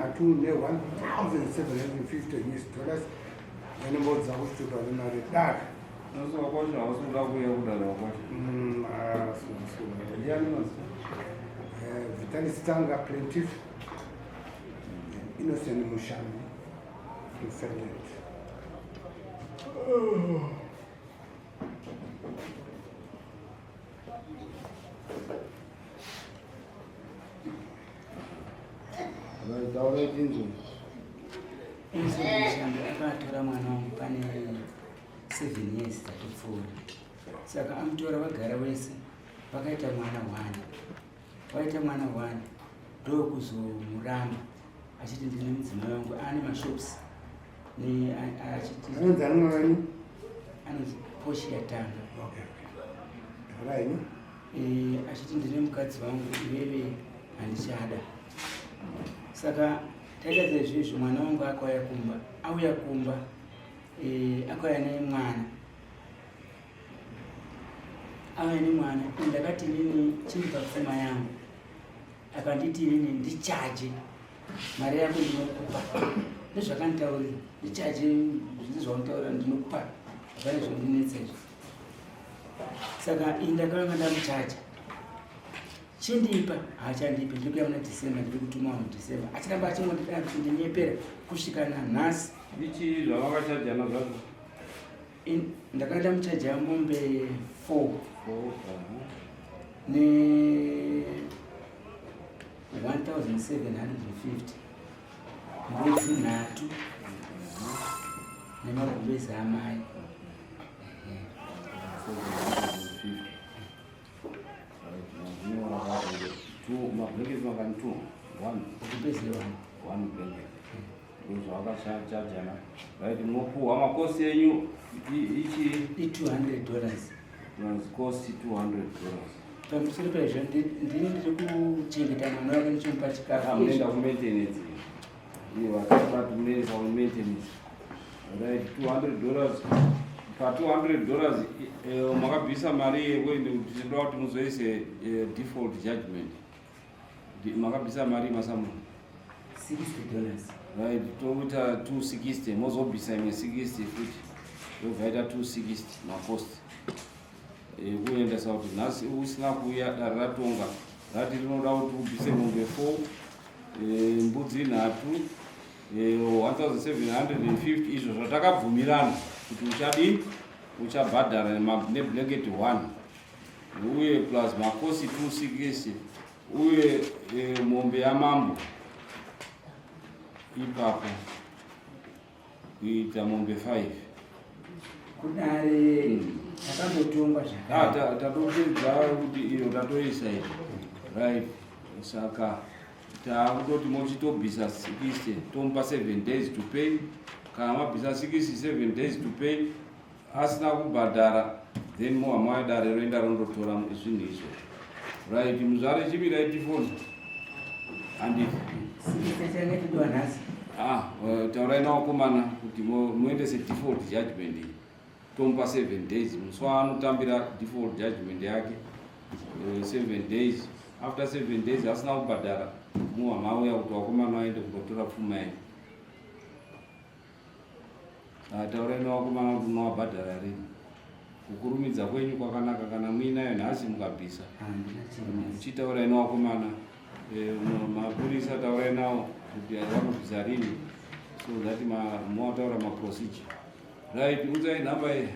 nhatu ne-1750 us dollars nenombodza kuchitupa nemari dare. Nhasi wakwasha hausi kuda kuuya kudare wakwasha. Ah, Ndiani mazita? Vitalis Tanga plaintiff, Innocent Mushambi defendant. Right, taurai tinzwe. Innocent Mushambi akatora mwana wangu pane 7 years dzatopfuura. Saka amutora vagara wese vakaita mwana one. Waita mwana one ndokuzomuramba achiti ndine mudzimai wangu ane mashops ne achiti Anonzi ani mwana wenyu? Anonzi Poshi Yatanga. Okay. Taurai henyu. Achiti ndine mukadzi wangu, iwewe handichada. Saka taita saizvizvo, mwana wangu akauya kumba, auya kumba akauya nemwana, auya nemwana. Ndakati inini chindipa pfuma yangu, akanditi inini ndichaje mari yako ndinokupa. Ndozvakanditaurira, ndichaje ndizvaunitaurira ndinokupa, hapana zvondinetsa izvo. Saka ini ndakanga ndamuchaja, chindipa, haachandipi. Ndiri kuya muna December, ndiri kutuma vanhu December, achiramba achingondidaro kundinyepera kusvika nanhasi. Ichii zvavakachajana zvacho? Ndakanga ndamuchaja mombe 4 Four, ne 1750, mbudzi nhatu nemagumbezi amai. 750. Right, mazino wakati two, mablankets makani two, one. Gumbezi one. One blanket. Ndozvavakachajana. Right, munopuhwa macosts enyu ichi I$200. Plus cost $200. Pamusoro paizvo ndini ndiri kuchengeta mwana wake ndichimupa chikafu. Munoenda kumaintenance. Iye vakabati munoendesa kumaintenance. Right, $200. Pa $200 makabvisa mari yekuende kuti tinoda kuti muzoise default judgment. Makabvisa mari masamu? $60. Right, tokuita 260, mozobvisa imwe 60 futi, yobva ita 260 macost ekuendesa. Kuti nhasi usina kuuya, dare ratonga rati rinoda kuti ubvise mombe 4, mbudzi nhatu, 1750, izvo zvatakabvumirana kuti uchadii, uchabhadhara neblanket 1, uye plus macosts 260, uye mombe yamambo ipapo kuita mombe 5. Kudare takambotongwa Ah, zvakare. Tatopedza kuti iyo tatoisa iyo. Right, saka taakutoti mochitobvisa 60, tomupa 7 days to pay. Kana mabvisa 67 days to pay, asina kubhadhara, then mohama wedare roenda rondotora zvinhu izvo. Right, muzvare, chimirai tifoni, handiti? 60 change tidiwa nhasi. Ah, taurai navakomana kuti muendese default judgment iyi. Tomupa 7 days musi waanotambira default judgment yake, 7 days. After 7 days asina kubhadhara, muhama auya kuti vakomana vaende kundotora pfuma yenyu. Ah, taurai navakomana kuti munovabhadhara rini. Kukurumidza kwenyu kwakanaka. Kana muinayo nhasi mukabvisa. Handina chinhu. Chitaurai navakomana, mapurisa, taurai nawo kuti vanobvisa rini, so that mowataura maprocedure. Right, unzai nhamba iyi.